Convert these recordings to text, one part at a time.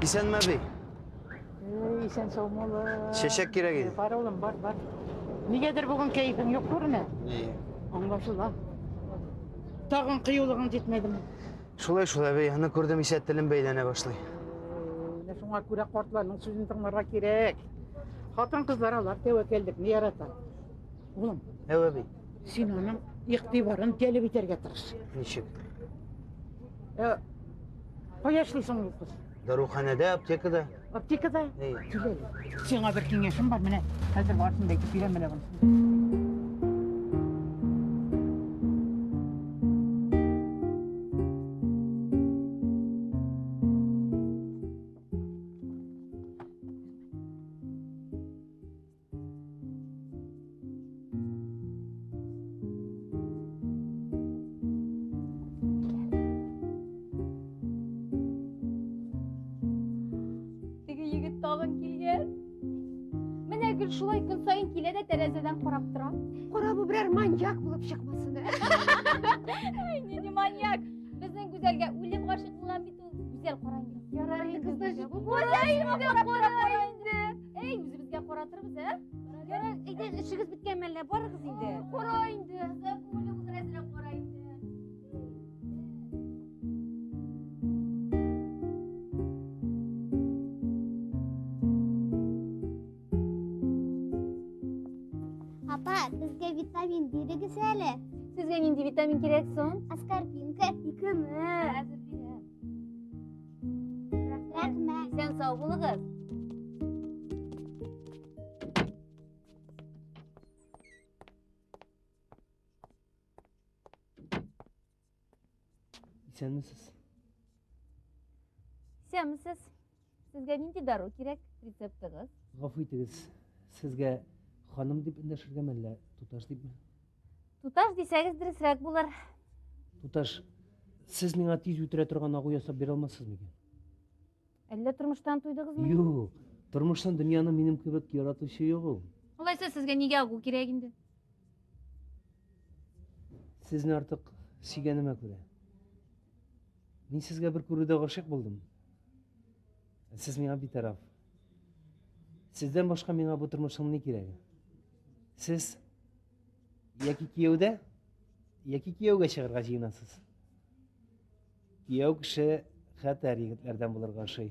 Исәнме, әби? Исән сау улым. Чәчәк кирәк иде. Бар улым, бар, бар. Нигәдер бүген кәефең юк күренә. Ни? Аңлашыла. Тагын кыюлыгың җитмәдеме? Шулай шул, әби, аны күрдем исә телем бәйләнә башлый. Менә шуңа күрә картларның сүзен тыңларга кирәк. Хатын-кызлар алар тәвәккәллекне ярата. Улым, Әү, әби. Син аның игътибарын җәлеп итәргә тырыш. Ничек? Ә, кая эшли соң ул кыз? Даруханәдә, аптекада. Аптекада? Әйе. Кил әле. Сиңа бер киңәшем бар, менә хәзер барысын да әйтеп бирәм менә монысын. Теге егет тагын килгән. Менә гел шулай көн саен килә дә тәрәзәдән карап тора. Кара бу берәр маньяк булып чыкмасын, ә? Ай, нинди маньяк. Безнең Гүзәлгә үлеп гашыйк булган бит ул. Гүзәл кара инде. Ярар инде, кызда җитми. Гүзәл инде, кара инде. Әй, үзебезгә каратырбыз, ә? Ярар, әйдә, эшегез беткән мәллә, барыгыз инде. Кара инде. Кызда күңеле булыр әзрәк кара инде. Апа, безгә витамин бирегез әле. Сезгә нинди витамин кирәк соң? Аскорбинка. Икене. Хәзер бирәм. Рәхмәт. Исән сау булыгыз. Исәнмесез? Исәнмесез. Сезгә нинди дару кирәк? Рецептыгыз? Гафу итегез, сезгә ханым дип эндәшергәме әллә туташ дипме? Туташ дисәгез дөресрәк булыр. Туташ, сез миңа тиз үтерә торган агу ясап бирә алмассыз микән? Әллә тормыштан туйдыгызмы? Юк, тормыштан дөньяны минем кебек яратучы юк ул. Алайса сезгә нигә агу кирәк инде? Сезне артык сөйгәнемә күрә. Мин сезгә бер күрүдә гашыйк булдым. Ә сез миңа битараф. Сездән башка миңа бу тормышның ни кирәге? Сез яки кияүдә, яки кияүгә чыгарга җыенасыз. Кияү кеше хәтәр егетләрдән булырга ошый.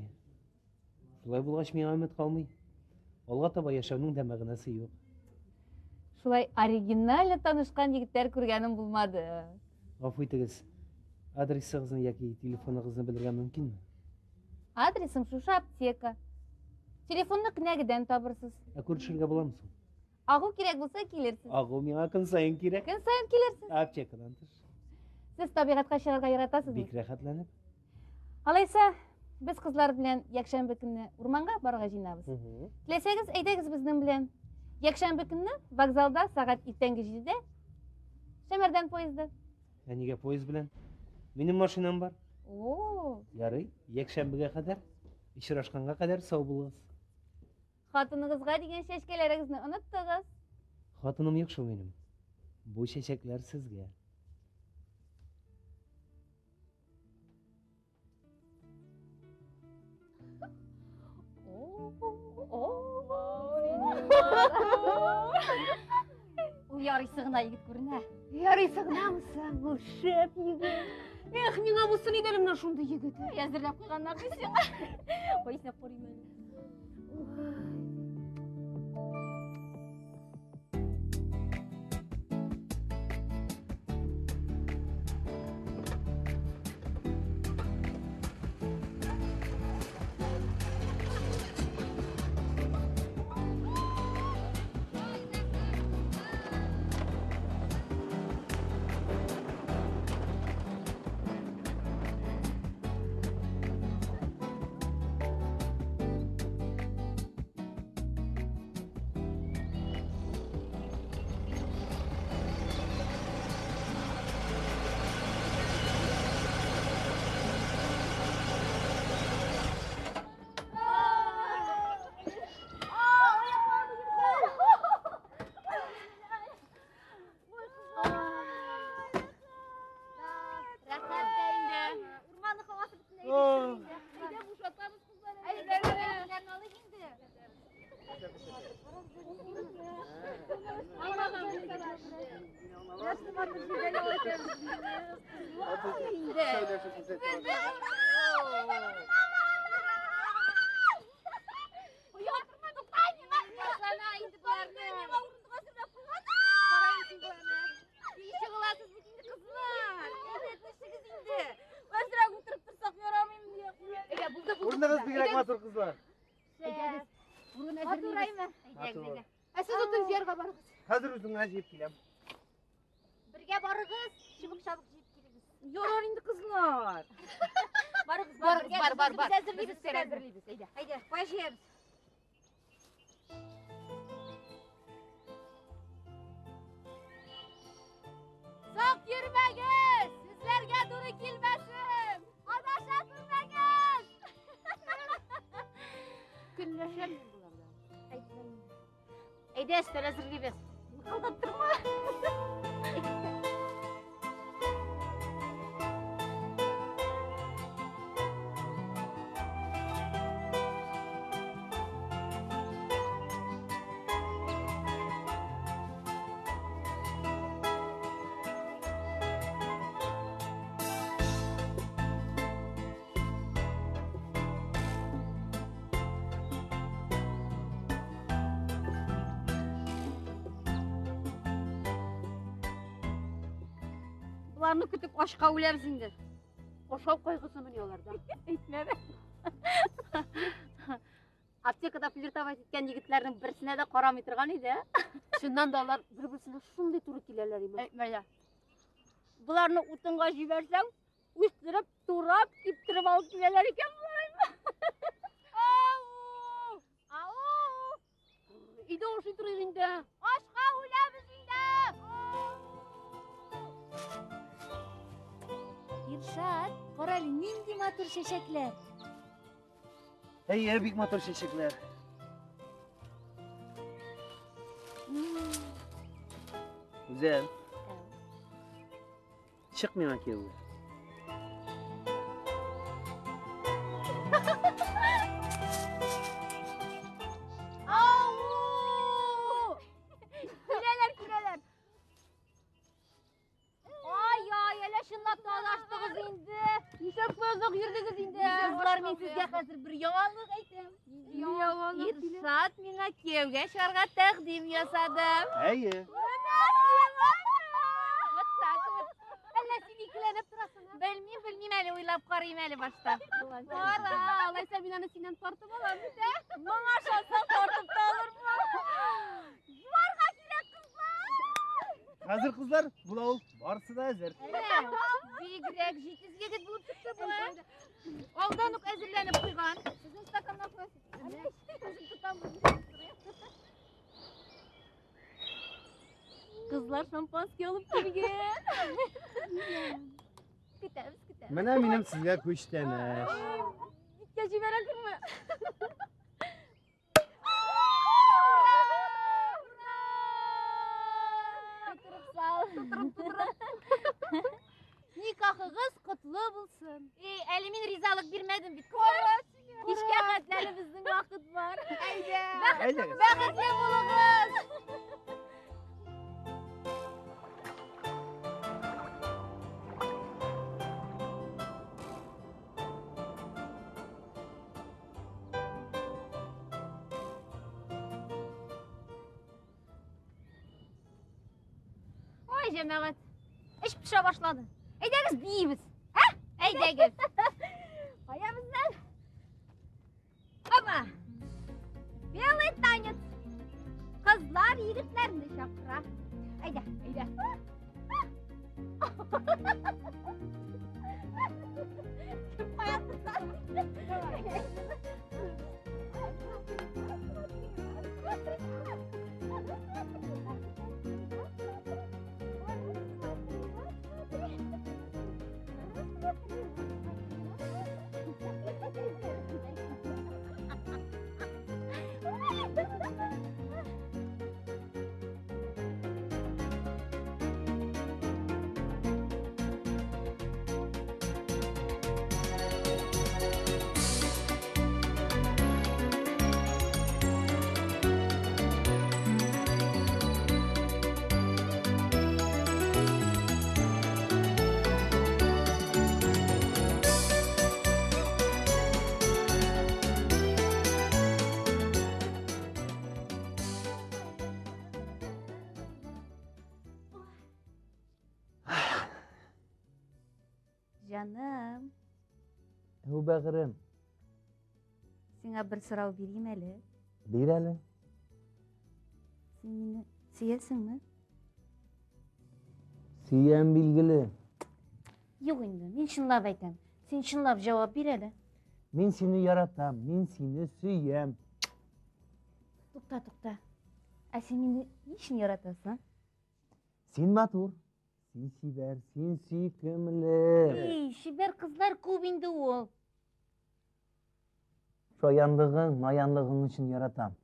Шулай булгач миңа өмет калмый. Алга таба яшәүнең дә мәгънәсе юк. Шулай оригинально танышкан егетләр күргәнем булмады. Гафу итегез, адресыгызны яки телефоныгызны белергә мөмкинме? Адресым шушы аптека. Телефонны кенәгедән табырсыз. Ә күрешергә буламы соң? Агу кирәк булса килерсез. Агу миңа көн саен кирәк. Көн саен килерсез. Аптекадан тыш. Сез табигатькә чыгарга яратасызмы? Бик рәхәтләнеп. Алайса, без кызлар белән якшәмбе көнне урманга барырга җыенабыз. Теләсәгез, әйдәгез безнең белән. Якшәмбе көнне вокзалда сәгать иртәнге 7-дә Шәмәрдән поезды. Ә нигә поезд белән? Минем машинам бар. О, Ярый, якшәмбегә кадәр, очрашканга кадәр сау булыгыз. Хатыныгызга дигән чәчкәләрегезне оныттыгыз. Хатыным юк шул минем. Бу чәчәкләр сезгә. Ул ярыйсы гына егет күренә. Ярыйсы гынамы соң, ул шәп егет. Эх, миңа булсын иде әле менә шундый егет. Әзерләп куйганнар бит сиңа. Ой, иснәп карыйм әле. инде. Урыныгыз бигрәк матур, кызлар. Матур әйме? Матур. Ә сез утын җыярга барыгыз. Хәзер үзеңә җыеп киләм. Бергә барыгыз, чыбык-чабык җыеп килегез. Ярар инде, кызлар. Барыгыз, Барыгыз, бар, бар, бар. Без әзерлибез, Без әзерлибез, әйдә. Әйдә, кая җыябыз? Сак йөрмәгез! Сезләргә туры килмәсен! Адаша күрмәгез! Көнләшәм мин болардан. Әйдә, өстәл әзерлибез. Мыкылдап торма. Боларны көтеп ашка үләбез инде. Ашау кайгысымыни аларда? Әйтмә. Аптекада флиртовать иткән егетләрнең берсенә дә карамый торган иде. Чыннан да алар бер-берсенә шундый туры киләләр име? Әйтмә дә. Боларны утынга җибәрсәң, үстереп, турап, киптереп алып киләләр икән болар. Ау! Ау! Өйдә ашый торыйк инде. Ашка үләбез инде. Иршат, кара әле, нинди матур чәчәкләр. Әйе, бик матур чәчәкләр. Гүзәл. Чык миңа кияүгә. Ау! Киләләр, киләләр. Ай-ай, әллә чынлап та адаштыгыз инде. Нишләп шулай озак йөрдегез инде? Кызлар, мин сезгә хәзер бер яңалык әйтәм. Иршат миңа кияүгә чыгарга тәкъдим ясады. Әйе. Вот так вот. Әллә син икеләнеп торасың? Белмим, белмим әле, уйлап карыйм әле башта. Кара, алайса мин аны синнән тартып алам бит, ә? Моңа ышансаң тартып та алырмын. Юарга кирәк, кызлар. Хәзер, кызлар, була ул. Барысы да әзер. Бигрәк җитез егет булып чыкты бу. ә? Алдан ук әзерләнеп куйган. Сезнең стаканнар куясыз. Үзем тотам. Кызлар шампанский алып килгән. Көтәбез, көтәбез. Менә минем сезгә күчтәнәч. Биткә җибәрәсеңме? Тутырып сал. Тутырып, тутырып. Никахыгыз котлы булсын. Эй, әле мин ризалык бирмәдем бит. Кичкә хәтле әле безнең вакыт бар. Әйдә. Әйдәгез. Бәхетле булыгыз. Ой, җәмәгать, эш пешә башлады. Әйдәгез биибез. Ә? Әйдәгез. Кая безнең? Опа! Белый танец. Кызлар егетләрне чакыра. Әйдә, әйдә. Кем кая тотар? Җаным. Әү, бәгырем. Сиңа бер сорау бирим әле. Бир әле. Син мине сөясеңме? Сөям, билгеле. Юк инде, мин чынлап әйтәм. Син чынлап җавап бир әле. Мин сине яратам, мин сине сөям. Тукта, тукта. Ә син мине ни өчен яратасың? Син матур, син чибәр, син сөйкемле. Эй, чибәр кызлар күп инде ул. Шаянлыгың, наянлыгың өчен яратам.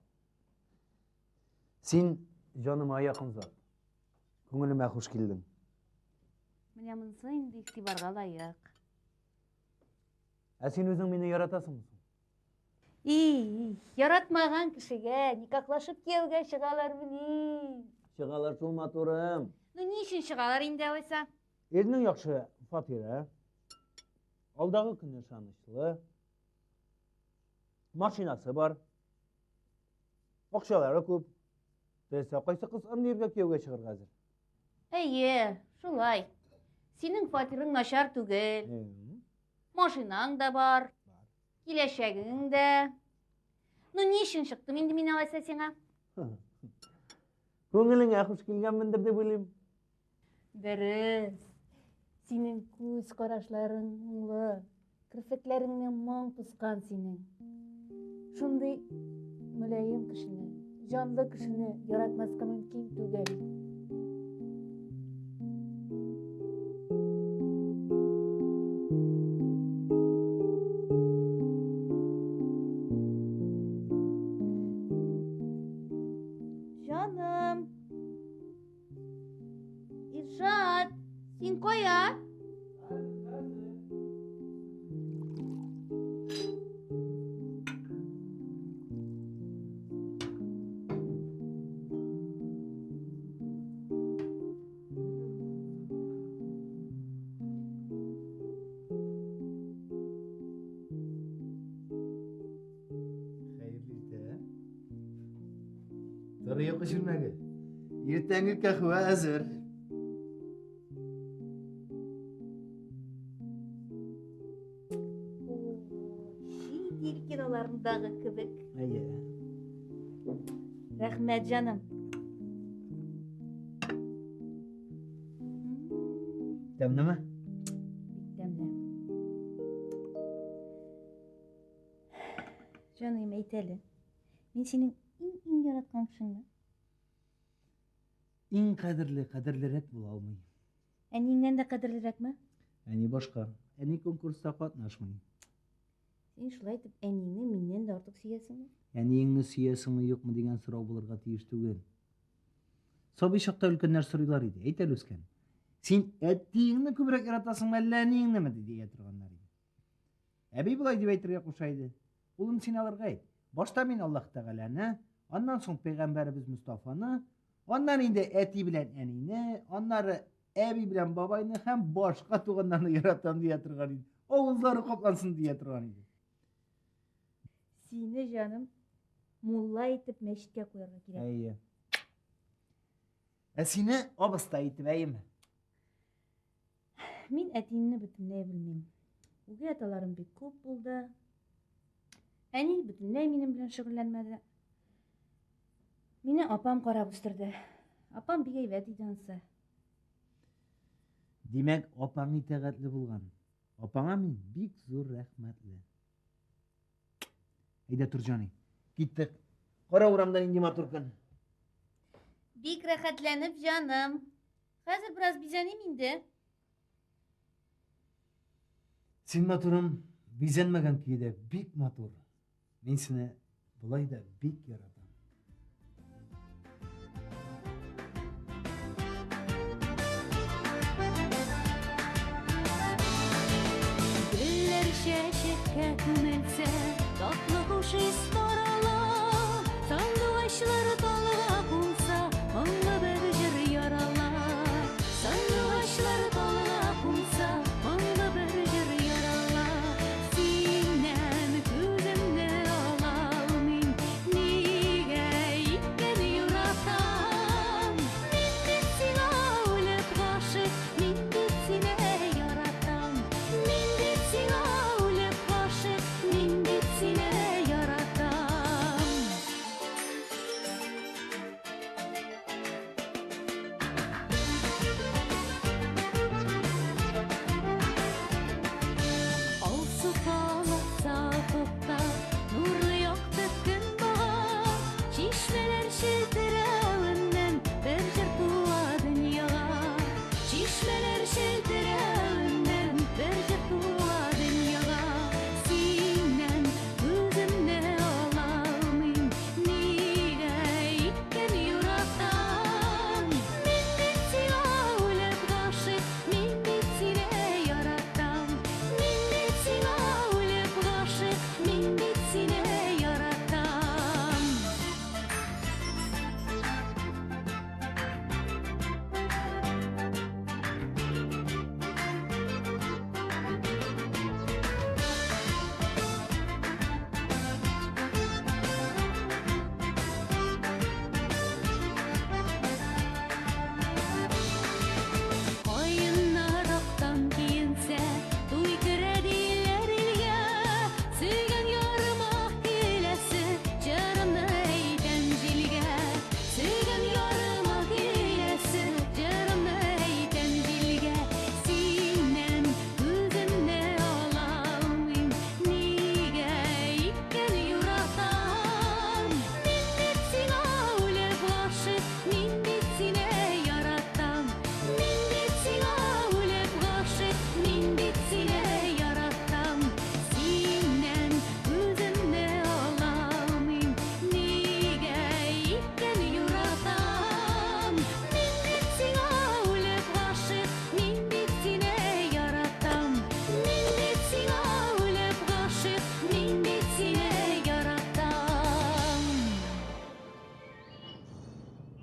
Син җаныма якын зат. Күңелемә хуш килдең. Менә монысы инде игътибарга лаек. Ә син үзең мине яратасыңмы соң? И, яратмаган кешегә никахлашып кияүгә чыгалармыни? Чыгалар шул, матурым. Ну, ни өчен чыгалар инде алайса? Ирнең яхшы фатиры, алдагы көне ышанычлы, машинасы бар, акчалары күп. Теләсә кайсы кыз андый иргә кияүгә чыгарга әзер. Әйе, шулай. Синең фатирың начар түгел. Машинаң да бар. Киләчәгең дә. Ну, ни өчен чыктым инде мин алайса сиңа? Күңелеңә хуш килгәнмендер дип уйлыйм. Дөрес. Синең күз карашларың моңлы, керфекләреңне моң тоскан синең. Шундый мөлаем кешене, җанлы кешене яратмаска мөмкин түгел. Җаным. Иршат, син кая? Хәерле иртә. Тор йокы чүлмәге. Иртәнге кәхвә әзер. Чит ил киноларындагы кебек. Әйе. Рәхмәт, җаным. Тәмлеме? Бик тәмле. Җаным, әйт әле. Мин синең иң-иң яраткан кешеңме? Иң кадерле, кадерлерәк була алмый. Әниеңнән дә кадерлерәкме? Әни башка. Әни конкурста катнашмый. Син шулай итеп әниеңне миннән дә артык сөясеңме? Әниеңне сөясеңме, юкмы дигән сорау булырга тиеш түгел. Сабый чакта өлкәннәр сорыйлар иде. Әйт әле, үскән. Син әтиеңне күбрәк яратасыңмы, әллә әниеңнеме, дия торганнар иде. Әби болай дип әйтергә куша иде. Улым, син аларга әйт. Башта мин Аллаһ Тәгаләне, аннан соң пәйгамбәребез Мостафаны, аннан инде әти белән әнине, аннары әби белән бабайны һәм башка туганнарны яратам дия торган иде. Авызлары каплансын дия торган иде. Сине, җаным, мулла итеп мәчеткә куярга кирәк. Әйе. Ә сине абыстай итеп, әйеме? Мин әтиемне бөтенләй белмим. Үги аталарым бик күп булды. Әни бөтенләй минем белән шөгыльләнмәде. Мине апам карап үстерде. Апам бик әйбәт иде ансы. Димәк, апаң итагатьле булган. Апаңа мин бик зур рәхмәтле. Әйдә тор, җаный. Киттек. Кара урамда нинди матур көн. Бик рәхәтләнеп, җаным. Хәзер бераз бизәним инде. Син, матурым, бизәнмәгән көе дә бик матур. Мин сине болай да бик яратам. Гөлләр чәчәккә күмелсә, татлы хуш ис тарала. Сандугачлар талга кунса, моңлы бер җыр ярала. Сандугачлар талга кунса, моңлы бер җыр ярала. Синнән күземне ала алмыйм, ни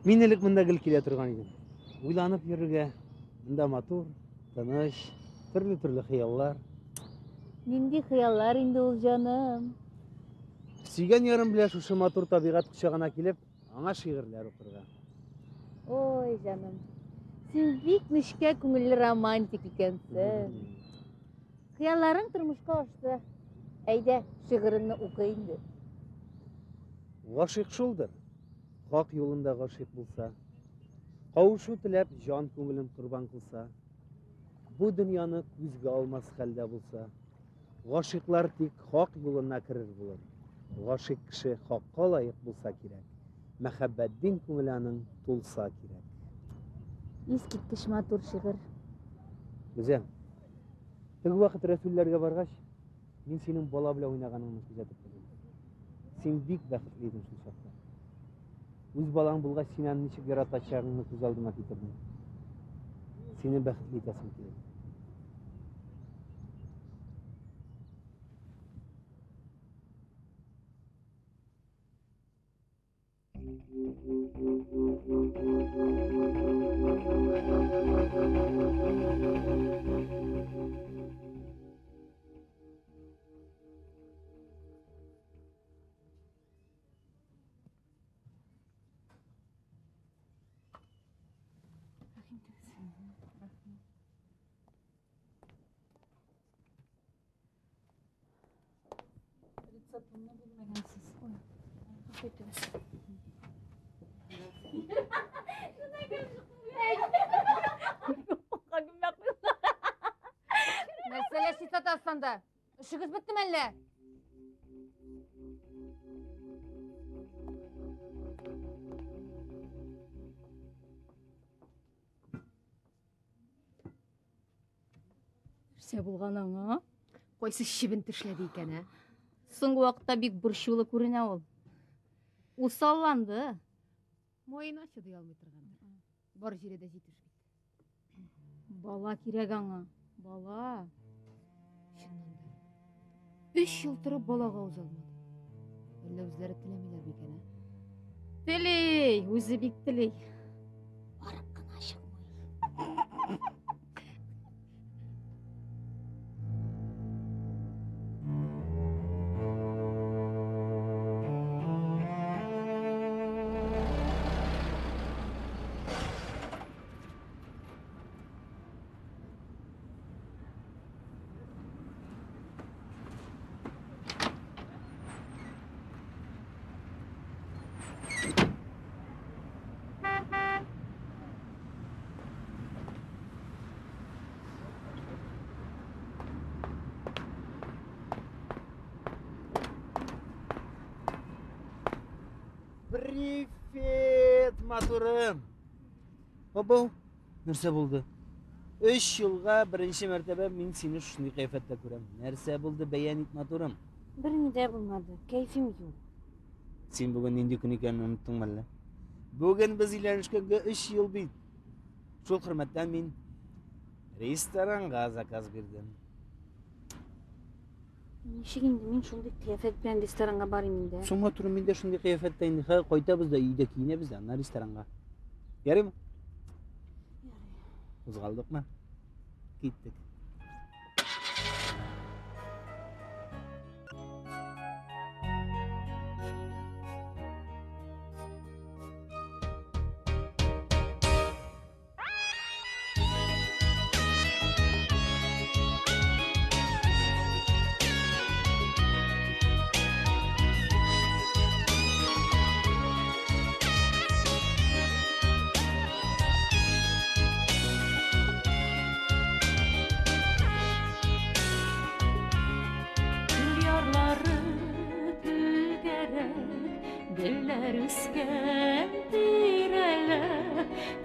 Мин элек монда гел килә торган идем. Уйланып йөрергә, монда матур, тыныч, төрле-төрле хыяллар. Нинди хыяллар инде ул, җаным? Сөйгән ярым белән шушы матур табигать кочагына килеп, аңа шигырьләр укырга. Ой, җаным, син бик нечкә күңелле романтик икәнсең. Хыялларың тормышка ашты. Әйдә, шигыреңне укы инде. Гашыйк шулдыр, хак юлында гашыйк булса, кавышу теләп җан күңелен корбан кылса, бу дөньяны күзгә алмас хәлдә булса, гашыйклар тик хак юлына керер булыр. Гашыйк кеше хакка лаек булса кирәк. Мәхәббәт дин күңеле аның тулса кирәк. Искиткеч матур шигырь. Гүзәл, теге вакыт Рәсүлләргә баргач, мин синең бала белән уйнаганыңны күзәтеп тордым. Син бик бәхетле идең шул чакта. Үз балаң булгач, син аны ничек яратачагыңны күз алдыма китердем. Сине бәхетле итәсем килде. Рецептымны бирмәгәнсез. Ой, гафу итегез. Нәрсәләр чистатасыз анда? Эшегез беттеме әллә? Нәрсә булган аңа? Кайсы чебен тешләде икән, ә? Соңгы вакытта бик борчулы күренә ул. Усалланды. Маена чыдый алмый торгандыр. Бар җире дә җитеш бит. Бала кирәк аңа. Бала. Чыннан да. Өч ел торып балага уза алмады. Әллә үзләре теләмиләр микән, ә? Тели, үзе бик тели. Барып кына чыкмый. Привет, матурым! Бабау, нәрсә булды? Өч елга беренче мәртәбә мин сине шундый кыяфәттә күрәм. Нәрсә булды, бәян ит, матурым? Берни дә булмады, кәефем юк. Син бүген нинди көн икәнен оныттыңмы әллә? Бүген без өйләнешкәнгә өч ел бит. Шул хөрмәттән мин ресторанга заказ бирдем. Ничек инде мин шундый кыяфәт белән ресторанга барыйм инде? Соң матурым, мин дә шундый кыяфәттә инде. Хәзер кайтабыз да өйдә киенәбез дә, аннан ресторанга. Ярыймы? Кузгалдыкмы? Киттек. Гөл ярлары түгәрәк, гөлләр үскән тирәлә,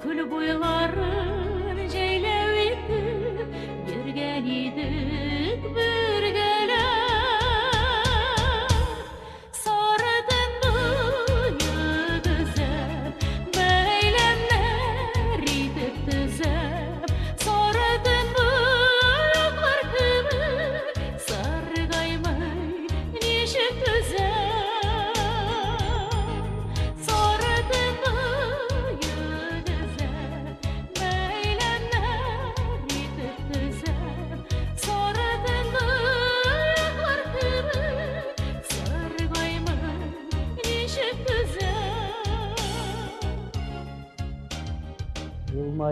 күл буйларын җәйләү итеп йөргән идек бергәләп. Сары төн буе төзәп, бәйләмнәр итеп төзәп, сары төн буйлар кебек саргаймый ничек түзәм. Сары төн буе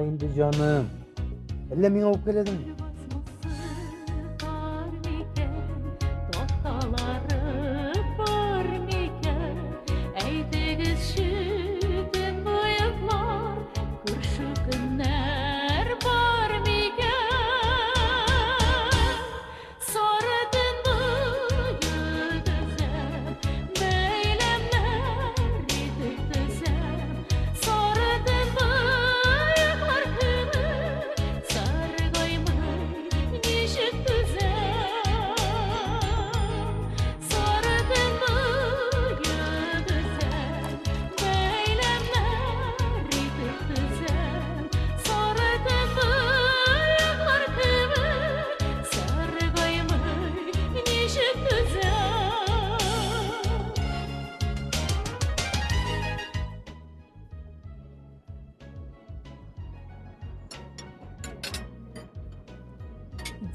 Була инде, җаным. Әллә миңа үпкәләдеңме?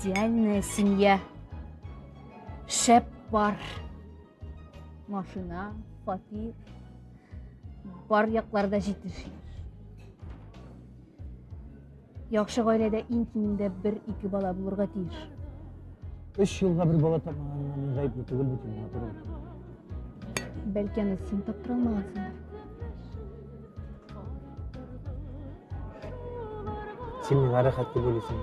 Идеальная семья. Шәп пар. Машина, фатир. Бар якларда җитеш. Яхшы гаиләдә иң кимендә бер-ике бала булырга тиеш. Өч елга бер бала тапмаганына мин гаепле түгел бит инде, матурым. Бәлки аны син таптыра алмагансыңдыр. Син миңа рәхәт дип уйлыйсың.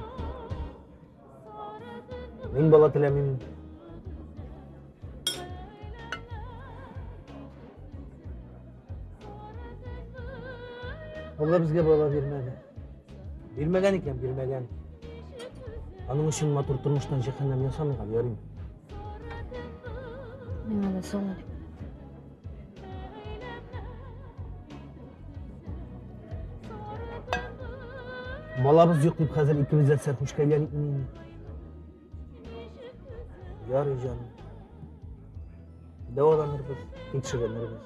Мин бала теләмим. Алла безгә бала бирмәде. Бирмәгән икән, бирмәгән. Аның өчен матур тормыштан җәһәннәм ясамыйк әле, ярыймы? Миңа да соң әле. Балабыз юк дип хәзер икебез дә сәрхүшкә әйләнекме инде? Ярый, җаным. Дәваланырбыз, тикшеренербез.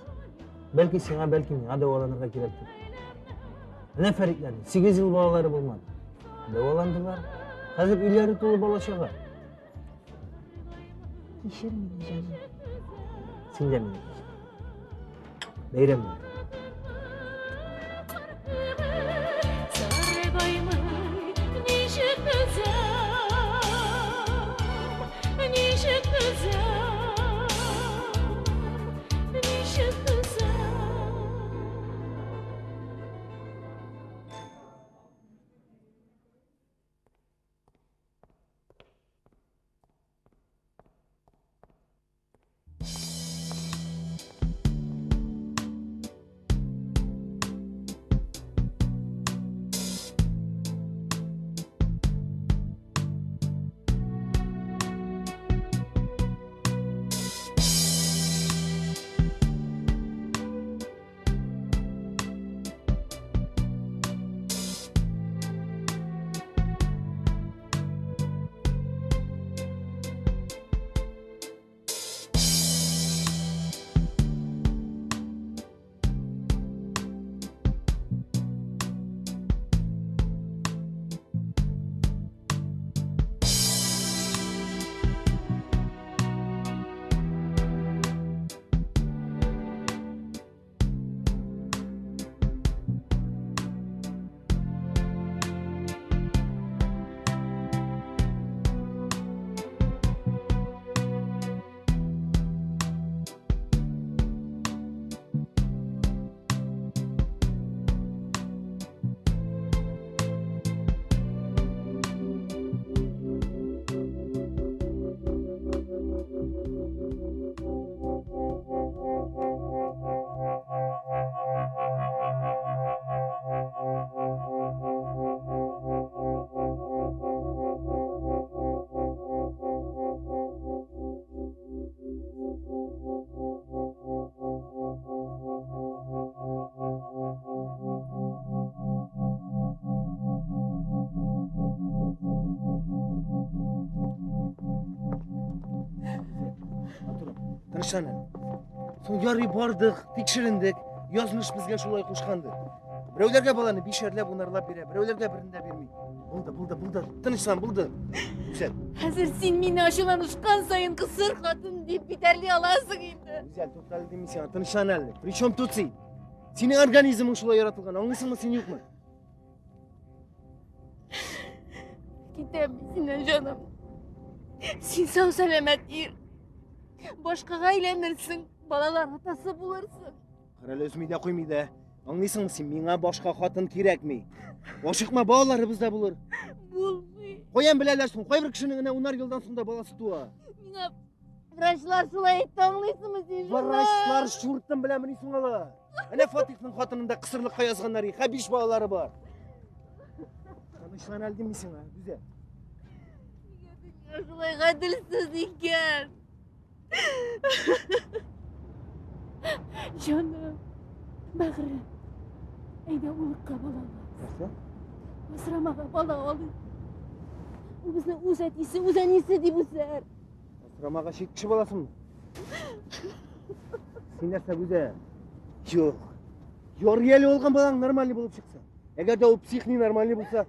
Бәлки сиңа, бәлки миңа дәваланырга кирәктер. Менә Фәритләрнең 8 ел балалары булмады. Дәваландылар. Хәзер өйләре тулы бала-чага. Кичер мине, җаным. Син дә мине кичер. Бәйрәм белән. Тынычлан әле. Соң ярый бардык, тикшерендек. Язмыш безгә шулай кушкандыр. Берәүләргә баланы бишәрләп, унарлап бирә, берәүләргә берен дә бирми. Булды, булды, булды. Тынычлан, булды. Гүзәл. Хәзер син мине ачуланышкан саен кысыр хатын дип битәрли аласың инде. Гүзәл, туктале дим сиңа, тынычлан әле. Причем тут син? Синең организмың шулай яратылган, аңлыйсыңмы син юкмы? Китәм мин синнән, җаным. Син сау сәламәт ир. Башкага әйләнерсең, балалар атасы булырсың. Карале, өзми дә куймый да. Аңлыйсыңмы син, миңа башка хатын кирәкми. Ашыкма, балаларыбыз да булыр. Булмый. Каян беләләр соң? Кайбер кешенең генә унар елдан соң да баласы туа. Миңа врачлар шулай әйтте, аңлыйсыңмы син, җаным? Врачлар чуртын беләмени соң алар? Әнә Фатихның хатынын да кысырлыкка язганнар, хә биш балалары бар. Тынычлан әле дим мин сиңа, Гүзәл. Нигә дөнья шулай гаделсез икән? Җаным, бәгърем, әйдә улыкка бала алабыз. Нәрсә? Асрамага бала алыйк. Ул безне үз әтисе, үз әнисе дип үсәр. Асрамага чит кеше баласымы? Син нәрсә, Гүзәл? Юк. Ярый әле алган балаң нормальный булып чыкса. Әгәр дә ул псих ненормальный булса.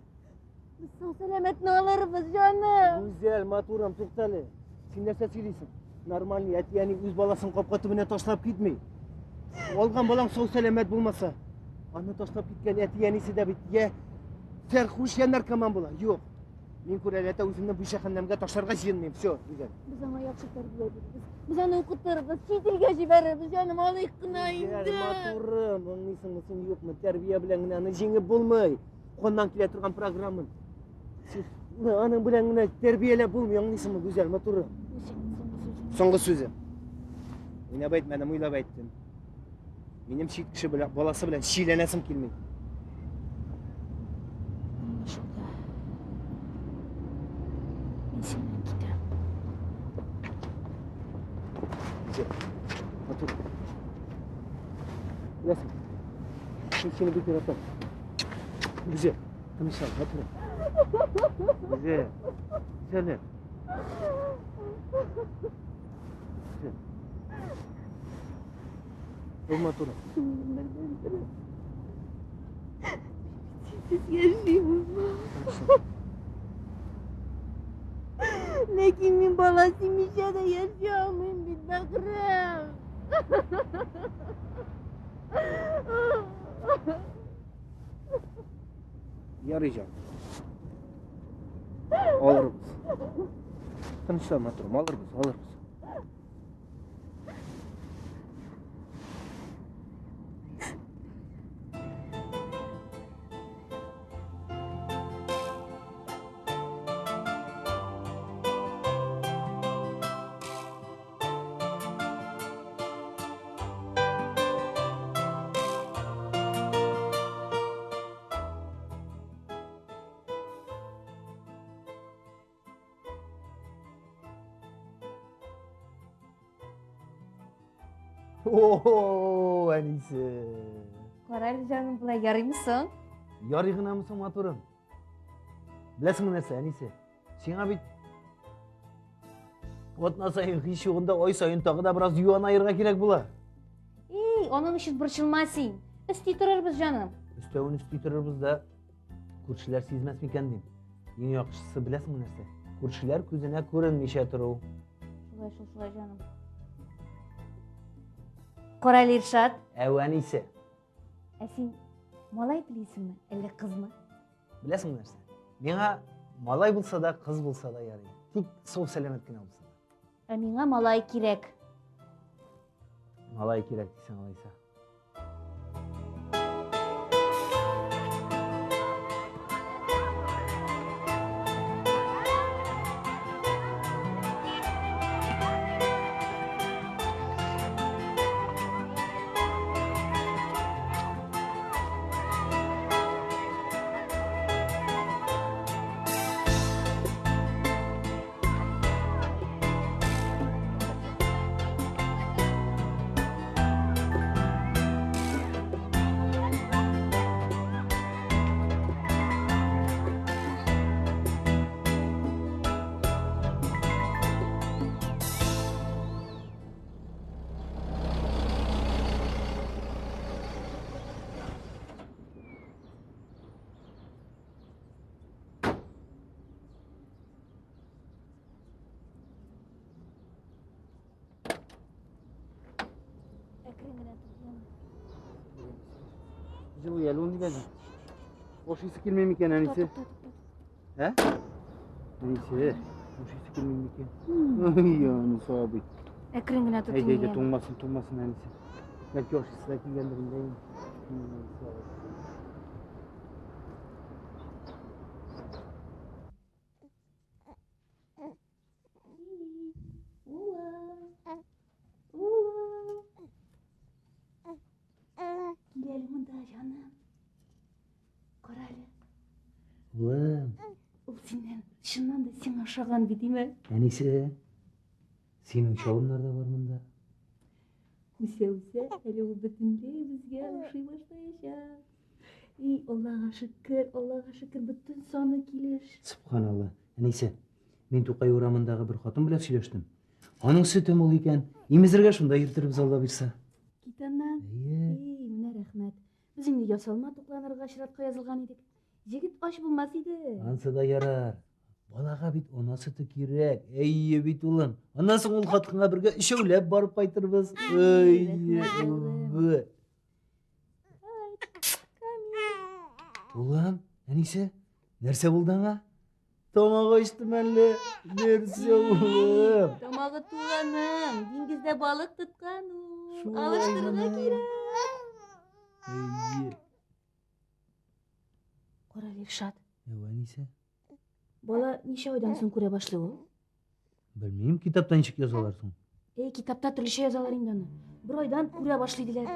Без сау сәламәтне алырбыз, җаным. Гүзәл, матурым, туктале. Син нәрсә сөйлисең? Нормальный әти-әни үз баласын капка төбенә ташлап китми. Алган балаң сау сәламәт булмаса, аны ташлап киткән әти-әнисе дә бит я сәрхуш, я наркоман була. Юк. Мин күрәләтә үземне бу җәһәннәмгә ташларга җыенмыйм. Все, Гүзәл. Без аңа яхшы тәрбия бирербез. Без аны укытырбыз, чит илгә җибәрербез, җаным, алыйк кына Гүзәл, инде. матурым, аңлыйсыңмы син, юкмы? Тәрбия белән генә аны җиңеп булмый. Каннан килә торган программа. Син аның белән генә тәрбияләп булмый, аңлыйсыңмы, Гүзәл, матурым? Бу синең соңгы сүзең. Соңгы сүзем. Уйнап әйтмәдем, уйлап әйттем. Минем чит кеше белән, баласы белән чиләнәсем килми. Аңлашылды. Мин синнән китәм. Гүзәл, матур. Беләсең, мин сине бик яратам. Гүзәл, тынычлан, матур. Гүзәл, Гүзәлем. Гүзәл. Бул матур. Синсез яши алмам. Ләкин мин бала симичә дә яши алмыйм бит, бәгърем. Ярый җан. Алырбыз. Тынычлан, матурым, алырбыз, алырбыз. О, әнисе. Кара әле, җаным, болай ярыймы соң? Ярый гынамы соң, матурым? Беләсеңме нәрсә, әнисе? Сиңа бит атна саен һич югында ай саен тагы да бераз юан аерырга кирәк була. Эй, аның өчен борчылма син. Өсти торырбыз, җаным. Өстәвен өсти торырбыз да, күршеләр сизмәс микән дим. Иң яхшысы беләсеңме нәрсә? Күршеләр күзенә күренмичә тору. Шулай шул, шулай, җаным. Кара әле, Иршат. Әү, әнисе. Ә син малай телисеңме, әллә кызмы? Беләсеңме нәрсә? Миңа малай булса да, кыз булса да ярый. Тик сау сәламәт кенә булсын. Ә миңа малай кирәк. Малай кирәк дисең алайса. Әкрен генә тот, яме. Җылы әле ул нигә? Ашыйсы килми микән, әнисе? Тукта, тукта, Ә? Әнисе, ашыйсы килми микән? Ай, әнисе абый. Әкрен генә тот Әйдә, әйдә, инде. туңмасын, туңмасын, әнисе. Бәлки ашыйсы да килгәндер инде. Әнисе абый. Кил әле монда, җаным. Кара әле. Улым, Ул синнән чыннан да сиңа ошаган бит, димә. әнисе, синең чалымнар да бар монда. Үсә-үсә, әле ул бөтенләй безгә ошый башлаячак. И, Аллага шөкер, Аллага шөкер, бөтен саны килеш. Субханалла. Әнисе, мин Тукай урамындагы бер хатын белән сөйләштем. Аның сөте мул икән. Имезергә шунда йөртербез, Алла бирсә. Кит аннан. Әйе. И, менә рәхмәт. Без инде ясалма тукланырга чиратка язылган идек. Җегет ач булмас иде. Ансы да ярар. Балага бит ана сөте кирәк. Әйе бит, улым. Аннан соң ул хатынга бергә өчәүләп барып кайтырбыз. Әйе. Рәхмәт, Улым, әнисе, нәрсә булды аңа? Тамагы ачты мәллә? Нәрсә, улым? Тамагы туганым, диңгездә балык тоткан ул. Шулай Алыштырырга гына. кирәк. Әйе. Кара, Илшат. Әү, әнисе. Бала ничә айдан соң күрә башлый ул? Белмим, китапта ничек язалар соң? Эй, китапта төрлечә язалар инде аны. Бер айдан күрә башлый диләр.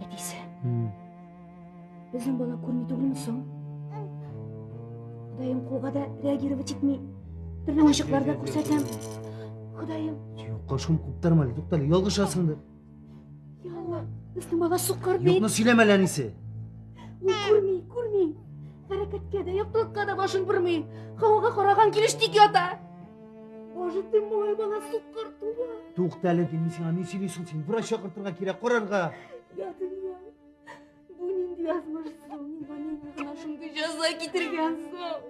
Әтисе, безнең бала күрми түгелме соң? Ходаем, кулга да реагировать итми. Төрле уенчыклар да күрсәтәм. Ходаем, Юкка шом куптарма әле, туктале, ялгышасыңдыр. я Алла, безнең бала сукыр бит. Юкны сөйләмә әле, әнисе. Ул күрми, күрми. Хәрәкәткә дә, яктылыкка да башын бормый. Һавага караган килеш тик ята. Боже ты мой, бала сукыр туа. Туктале, дим мин сиңа, ни сөйлисең син? Врач чакыртырга кирәк, карарга. Я дөнья. Бу нинди язмыш соң? Миңа нинди гына шундый җәза китергән соң?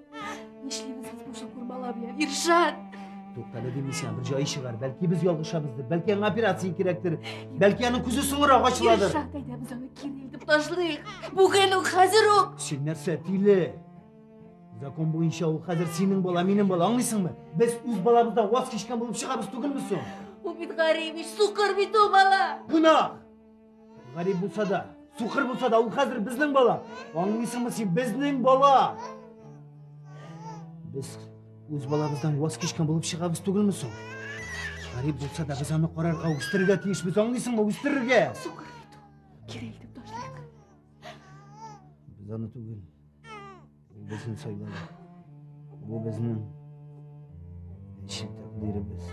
Нишлибез без бу сукыр бала белән? Иршат! Туктале, дим мин сиңа, бер җае чыгар. Бәлки без ялгышабыздыр, бәлки аңа операция кирәктер, бәлки аның күзе соңрак ачыладыр. Иршат, әйдә без аны кире илтеп ташлыйк. Бүген үк, хәзер үк. Син нәрсә, тиле? Закон буенча ул хәзер синең бала, минем бала, аңлыйсыңмы? Без үз балабыздан ваз кичкән булып чыгабыз түгелме соң? Ул бит гарип, ич, сукыр бит ул бала. Гөнаһ! Гарип булса да, сукыр булса да, ул хәзер безнең бала. Аңлыйсыңмы син, безнең бала. Без үз балабыздан ваз кичкән булып чыгабыз түгелме соң? Гарип булса да, без аны карарга, үстерергә тиешбез, аңлыйсыңмы, үстерергә. Сукыр бит ул. Кире илтеп ташлыйк. Без аны түгел. Ул безне сайлады. Бу безнең әче тәкъдиребез.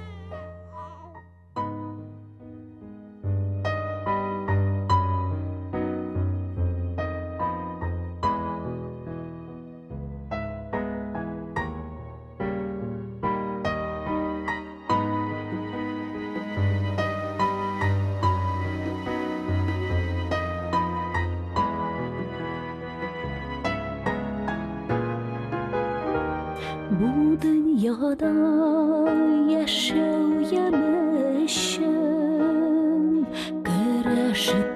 Бу дөньяда яшәү яме өчен көрәшеп